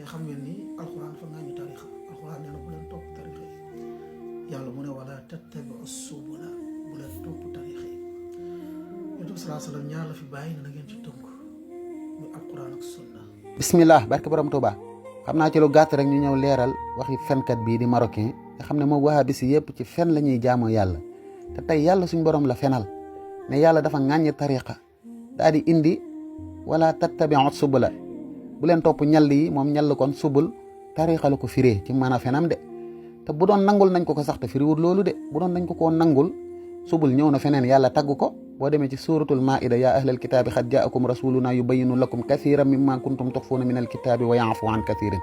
xam ngeen ni alxuraan fa ngaa ñu tarixa alxuraan nee na bu leen topp tarixa yi yàlla mu ne wala tattabiu subula bu leen topp tarixa yi yonent bi salaa salaam ñaar la fi bàyyi na ngeen ci tënk muy alxuraan ak sunna. bismillah barke borom Tuuba xam naa ci lu gàtt rek ñu ñëw leeral waxi fenkat bii di marocain nga xam ne moom wahabis yi yëpp ci fen la ñuy jaamoo yàlla te tey yàlla suñ borom la fenal ne yàlla dafa ŋàññi tariqa daal di indi wala tattabiu subula bu leen topp ñall yi moom ñall kon subul tariqa la ko firee ci mën a fenam de te bu doon nangul nañ ko ko sax te firiwul loolu de bu doon nañ ko koo nangul subul ñëw na feneen yàlla tagg ko boo demee ci suratul maida yaa ahlal kitaabi xad jaakum rasuluna yubayinu lakum kathiran mimma kuntum tuxfuuna min alkitaabi wa yaafu an kathirin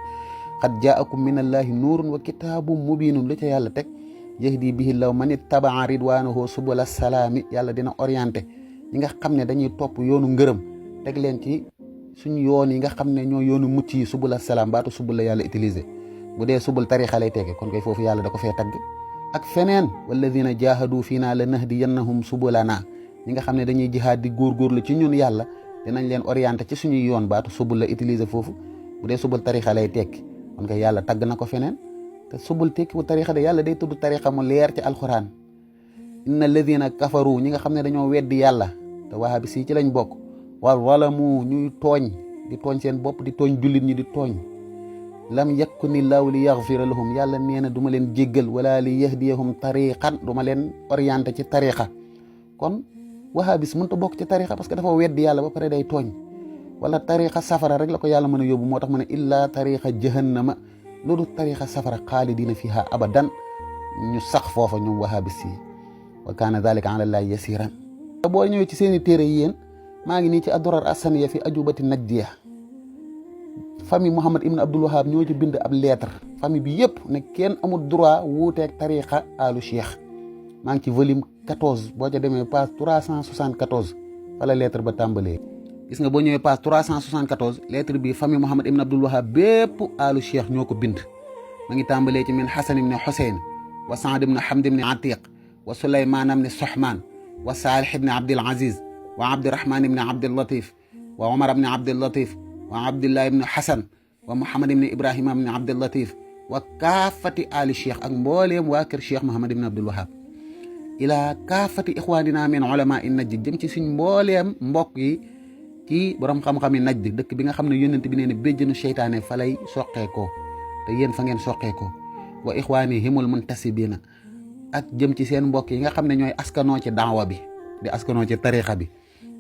xad jaakum min allahi nuurun wa kitaabum mubinun lu ca yàlla teg yahdi bihi law man ittabaa ridwanahu subula salaami yàlla dina orienté ñi nga xam ne dañuy topp yoonu ngërëm teg leen ci suñ yoon yi nga xam ne ñoo yoonu mucc yi subula salaam baatu subul la yàlla utilisé bu dee subul tarixa lay tege kon koy foofu yàlla da ko fee tagg ak feneen walladina jahadu fii naa la nahdiyannahum subulana ñi nga xam ne dañuy jihaad di góorgóorlu ci ñun yàlla dinañ leen orienté ci suñuy yoon baatu subul la utilisé foofu bu dee subul tarixa lay tekki kon koy yàlla tagg na ko feneen te subul tekki bu tarixa de yàlla day tudd tarixa mu leer ci alquran inna alladina kafaru ñi nga xam ne dañoo weddi yàlla te wahabis yi ci lañ bokk wal walamu ñuy tooñ di tooñ seen bopp di tooñ jullit ñi di tooñ lam yakuni laahu li yaxfira lahum yàlla nee na du ma leen jéggal wala li yahdiyahum tariqan du ma leen orienté ci tariqa kon wahabis mënta bokk ci tariqa parce que dafa weddi yàlla ba pare day tooñ wala tariqa safara rek la ko yàlla mën a yóbbu moo tax mu ne illa tariqa jahannama loolu tariqa safara xaalidina fiha abadan ñu sax foofa ñoom wahabis yi wa kaana dalika ala llahi yasiran boo ñëwee ci seeni téere yi yéen maa ngi nii ci addurar asaniya fi ajubati najdiya famille Mouhamad Ibn Abdul Wahab ñoo ci bind ab lettre famille bi yëpp ne kenn amul droit wuuteeg tariqa alu cheikh maa ngi ci volume 14 boo ca demee page 374 fa la lettre ba tàmbalee gis nga boo ñëwee page 374 lettre bi famille Mouhamad Ibn Abdul Wahab bépp alu cheikh ñoo ko bind ma ngi tàmbalee ci min Hasan ibn Husayn wa Saad ibn Hamd ibn Atiq wa Sulayman ibn Sohman wa Salih ibn Abdul Aziz wa Abdirahman ibn Abdul Latif wa Omar ibn Abdul Latif wa Abdullah ibn Hasan wa Muhammad ibn Ibrahima ibn Abdul Latif wa kaafati ali cheikh ak mbooleem waa kër cheikh Muhammad ibn Abdul Wahab ila kaafati ixwanina min ulama in najd jëm ci suñ mbooleem mbokk yi ci borom xam-xam yi najd dëkk bi nga xam ne yónnent bi nee ne béjjënu seytaane fa lay soqeekoo te yéen fa ngeen soqeekoo wa ixwaani himul muntasibina ak jëm ci seen mbokk yi nga xam ne ñooy askanoo ci daawa bi di askanoo ci tariqa bi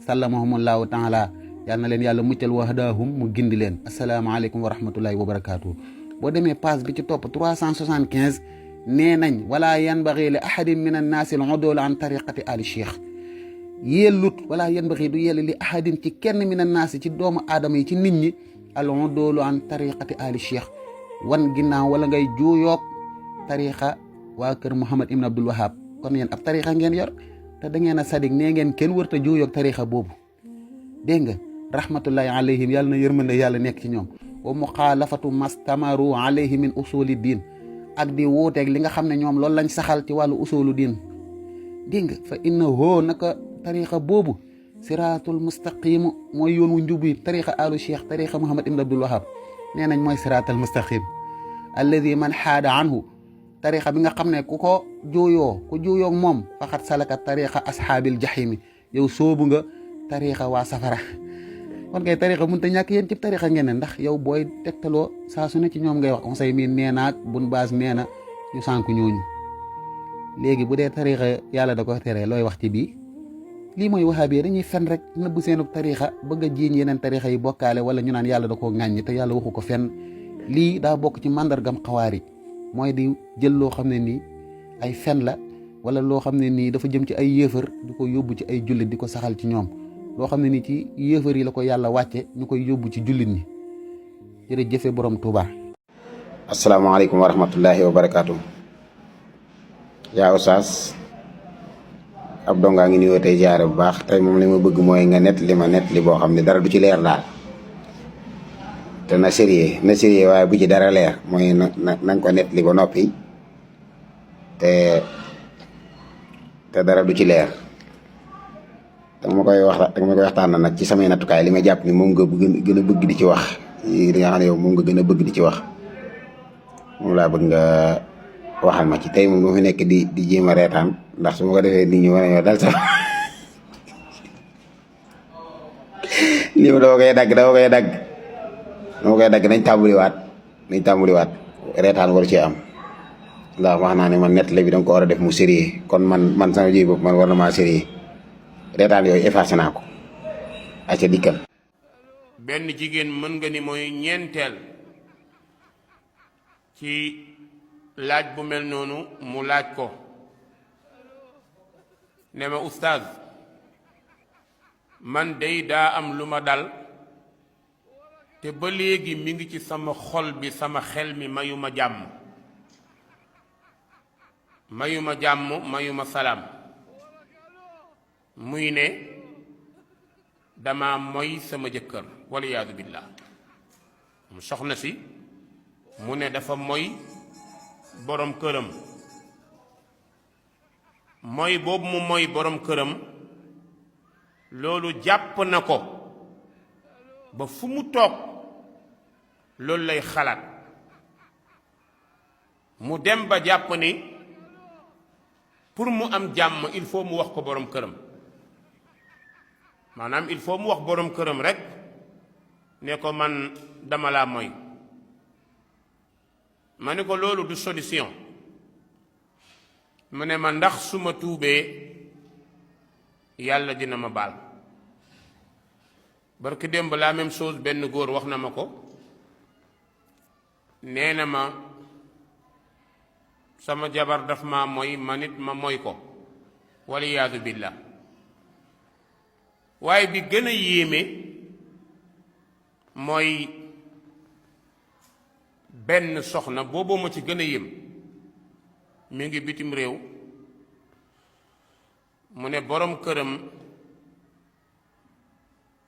sallamahumullahu taala yal na leen yàlla muccal wa hadaahum mu gindi leen asalaamaaleykum wa rahmatullahi wa barakaatu. boo demee page bi ci topp 375 nee nañ wala yanbaghi li ahadin min annaasi al-udul an tariqati ali cheikh yellut wala yanbaghi du yell li ahadin ci kenn min annaasi ci doomu aadama yi ci nit ñi al-udul an tariqati ali cheikh wan ginnaaw wala ngay juuyoog tariqa waa kër Mouhamad Ibn Abdul Wahab kon yéen ab tariqa ngeen yor te da ngeen a sadik nee ngeen kenn wërta juuyoog tariqa boobu dégg nga rahmatullahi alayhim yàlla na yërmande yàlla nekk ci ñoom wa muxaalafatu mastamaru alayhi min usuli diin ak di wuuteeg li nga xam ne ñoom loolu lañ saxal ci wàllu usulu diin dégg nga fa innahu naka tariqa boobu siraatul mustaqim mooy yoon wu njub yi tariqa alu cheikh tariqa Mouhamad Ibn Abdul Wahab nee nañ mooy siraatal mustaqim alladi man xaada anhu tariqa bi nga xam ne ku ko juuyoo moom faxat salaka tariqa ashaabil jahimi yow soobu nga tariqa waa safara kon kay tariqa mënut a ñàkk yéen ci tariqa ngeen ne ndax yow booy tegtaloo saa su ne ci ñoom ngay wax on say miin nee na ak bun baas nee na ñu sànku ñooñu léegi bu dee tariqa yàlla da ko tere looy wax ci bii lii mooy wahabi dañuy fen rek nëbb seenub tariqa bëgg a jiiñ yeneen tariqa yi bokkaale wala ñu naan yàlla da koo ŋàññi te yàlla waxu ko fenn lii daa bokk ci màndargam xawaari mooy di jël loo xam ne nii ay fen la wala loo xam ne nii dafa jëm ci ay yéefar di ko yóbbu ci ay jullit di ko saxal ci ñoom loo xam ne nii ci yéefar yi la ko yàlla wàcce ñu koy yóbbu ci jullit ñi jërëjëfe borom Tuuba. asalaamaaleykum wa rahmatullahi wa barakaatu. yaa Oustaz ab dongaa ngi nuyoo tey jaare bu baax tey moom li ma bëgg mooy nga net li boo xam ne dara du ci leer daal te na sérieux waaye bu ci dara leer mooy na ko net li ba noppi te dara du ci leer dama koy waxtaan nag ci samay nattukaay li ma jàpp ni moom nga gën a bëgg di ci wax yi nga xam ne yow moom nga gën a bëgg di ci wax moom laa bëgg nga waxal ma ci tey moom dama fi nekk di jéem a reetaan ndax su ma ko defee nit ñi war nañoo dal sax lii ma dama koy dagg nañ tàmbaliwaat reetaan war ci am ndax wax naa ne man nettali bi danga ko war a def mu sérieux kon man sama jiy bopp man war na maa sérieux reetaan yooyu effacé naa ko aca dikkal. benn jigéen mën nga ni mooy ñeenteel ci laaj bu mel noonu mu laaj ko ne ma oustaz man day daa am lu ma dal te ba léegi mi ngi ci sama xol bi sama xel mi mayuma jàmm mayuma salaam muy ne dama moy sama jëkkër waliyaadu billah mu soxna si mu ne dafa moy borom këram moy boobu mu moy borom këram loolu jàpp na ko ba fu mu toog loolu lay xalaat mu dem ba jàpp ni pour mu am jàmm il faut mu wax ko borom këram maanaam il faut mu wax borom këram rek ne ko man dama laa moy ma ne ko loolu du solution mu ne ma ndax su ma tuubee yàlla dina ma baal barki démb la même chose benn góor wax na ma ko nee na ma sama jabar daf ma moy ma nit ma moy ko waliyaadu billah waaye bi gën a yéeme mooy benn soxna boobu ma ci gën a yéem mi ngi bitim réew mu ne borom këram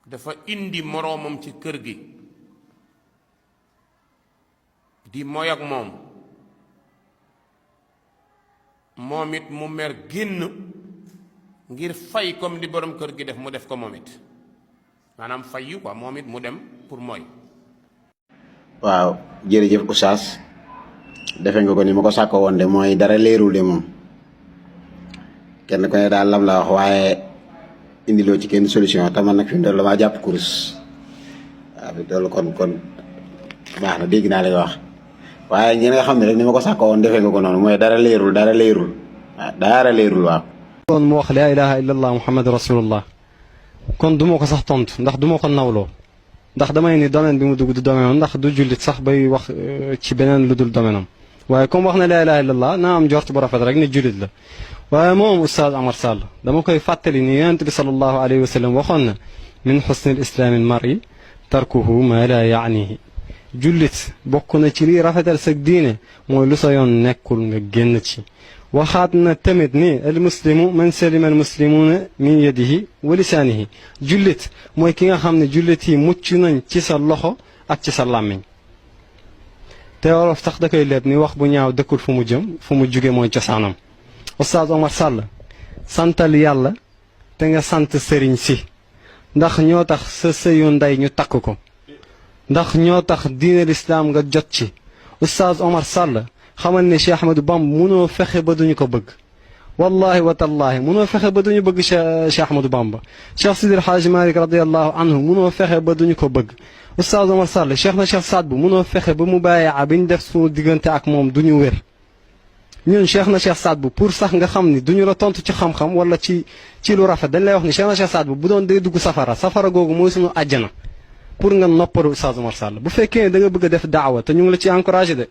dafa indi moroomam ci kër gi di moy ak moom it mu mer génn ngir fay comme li borom kër gi def mu def ko moom it maanaam fay yu quoi moom it mu dem pour mooy. waaw jërëjëf oustaz defe nga ko ni ma ko sàkko woon de mooy dara leerul de moom kenn ko ne daal lam la wax waaye indiloo ci kenn solution te man nag fi mu doon la maa jàpp kurus waaw fi doolu kon baax na dégg naa lay wax waaye ñi nga xam ne rek ni ma ko sàkko woon defe nga ko noonu mooy dara leerul waaw dara leerul waaw. kon mu wax laa ilaha illa allah muhammad rasulullah kon du ma ko sax tontu ndax du ma ko nawloo ndax damay ni domaine bi mu dugg du domaine am ndax du jullit sax bay wax ci beneen lu dul domaine am waaye comme wax na laa ilaha illa allah naa am jort bu rafet rek ne jullit la waaye moom oustaz Omar Sall dama koy fàttali ni yonent bi sallallahu alayhi wa sallam waxoon na min xusni l islaami lmari tarkuhu ma la yaanihi jullit bokk na ci lii rafetal sa diine mooy lu sa yoon nekkul nga génn ci waxaat na tamit ni al muslimu man salima al muslimuuna min yadihi wa lisaanihi jullit mooy ki nga xam ne jullit yi mucc nañ ci sa loxo ak ci sa làmmiñ te wolof sax da koy leeb ni wax bu ñaaw dëkkul fu mu jëm fu mu jóge mooy cosaanam Oustaz Omar Sall santal yàlla te nga sant sëriñ si ndax ñoo tax sa sëyu ndey ñu takk ko ndax ñoo tax diine lislaam nga jot ci Oustaz Omar Sall xamal ne Cheikh Ahmadou Bamba munoo fexe ba duñu ko bëgg wallahi wa tallahi munoo fexe ba duñu bëgg Cheikh Ahmadou Bamba Cheikh Sidi El Hadj Malick radiallahu anhu munoo fexe ba duñu ko bëgg Oustaz Omar Sall Cheikh na Cheikh Saad bu munoo fexe ba mu bàyyi bi ñu def suñu diggante ak moom duñu wér ñun Cheikh na Cheikh Saad bu pour sax nga xam ni duñu la tontu ci xam-xam wala ci lu rafet dañ lay wax ni Cheikh na Cheikh Saad bu doon day dugg safara googu mooy suñu àjjana pour nga noppalu Oustaz Omar Sall bu fekkee da nga bëgg a def daawa te ñu ngi la ci encouragé de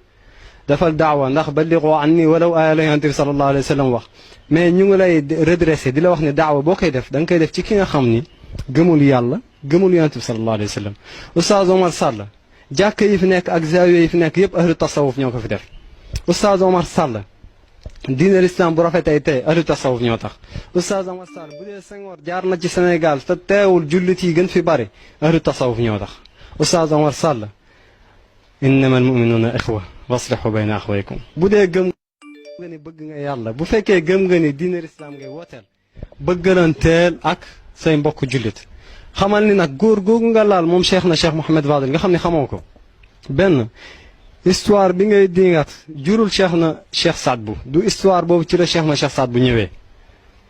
defal daawa ndax ballighu anni walaw aaya la yonent bi sallallahu alayhi wa sallam wax mais ñu ngi lay redressé di la wax ne daawa boo koy def da nga koy def ci ki nga xam ni gëmul yàlla gëmul yonent bi sallallahu alayhi wa sallam Oustaz Omar Sall jàkka yi fi nekk ak zaawiya yi fi nekk yëpp ahlu tasawuf ñoo ko fi def Oustaz Omar Sall diine l'islam bu rafetee tey ahlu tasawuf ñoo tax Oustaz Omar Sall bu dee Senghor jaar na ci Sénégal te teewul jullit yi gën fi bari ahlu tasawuf ñoo tax Oustaz Omar Sall innama almuminuuna ixwa waslihu bayna axwaykum bu dee gëm nga ni bëgg nga yàlla bu fekkee gëm nga ni diine l'islam ngay wooteel bëggalanteel ak say mbokk jullit xamal ni nag góor googu nga laal moom Cheikh na Cheikh Mouhamed Fadel nga xam ne xamoo ko benn histoire bi ngay dingat jurul Cheikh na Cheikh Saad Bou du histoire boobu ci la Cheikh na Cheikh Saad Bou ñëwee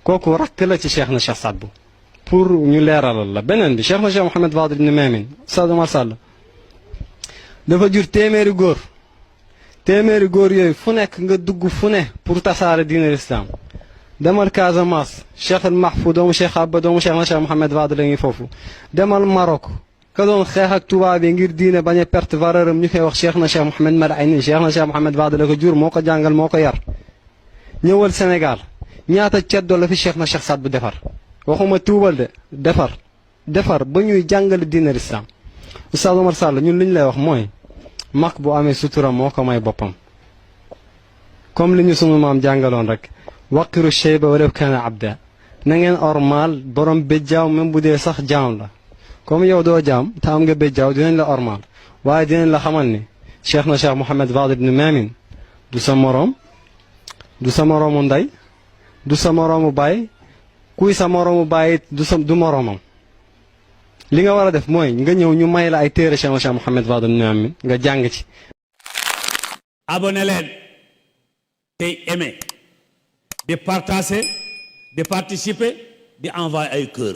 kooku rakk la ci Cheikh na Cheikh Saad Bou pour ñu leeralal la beneen bi Cheikh na Cheikh Mouhamed Fadel ibn Mamin Oustaz Oumar Sall dafa jur téeméeri góor yooyu fu nekk nga dugg fu ne pour tasaare diine l'islam demal Casamance Cheikh El Mahfou doomu Cheikh Abba doomu Cheikh na Cheikh Mouhamed Fadel a ngi foofu demal Maroc ka doon xeex ak tubaab yi ngir diine bañ a perte valeur am ñu koy wax Cheikh na Cheikh Mouhamed Madayni Cheikh na Cheikh Mouhamed Fadel la ko jur moo ko jàngal moo ko yar ñëwal Sénégal ñaata ceddo la fi Cheikh na Cheikh Saad Bou defar waxuma tuubal de defar ba ñuy jàngale diine l'islam Oustaz Oumar Sall ñun li ñu lay wax mooy mag bu amee sutura moo ko may boppam comme li ñu sunu maam jàngaloon rek waqiru shayba walaw kana abda na ngeen ormaal borom béjjaaw même bu dee sax jaam la comme yow doo jaam te am nga béjjaaw dinañ la ormaal waaye dinañ la xamal ni Cheikh na Cheikh Mouhamed Fadel ibn Mamin du sa moroom du sa moroomu ndey du sa moroomu baay kuy sa moroomu baay du moroomam li nga war a def mooy nga ñëw ñu may la ay téere Cheikh na Cheikh Mouhamed Fadel ibn Mamin nga jàng ci. abonné leen tey aimé di partager di participer di envoyer ay cœur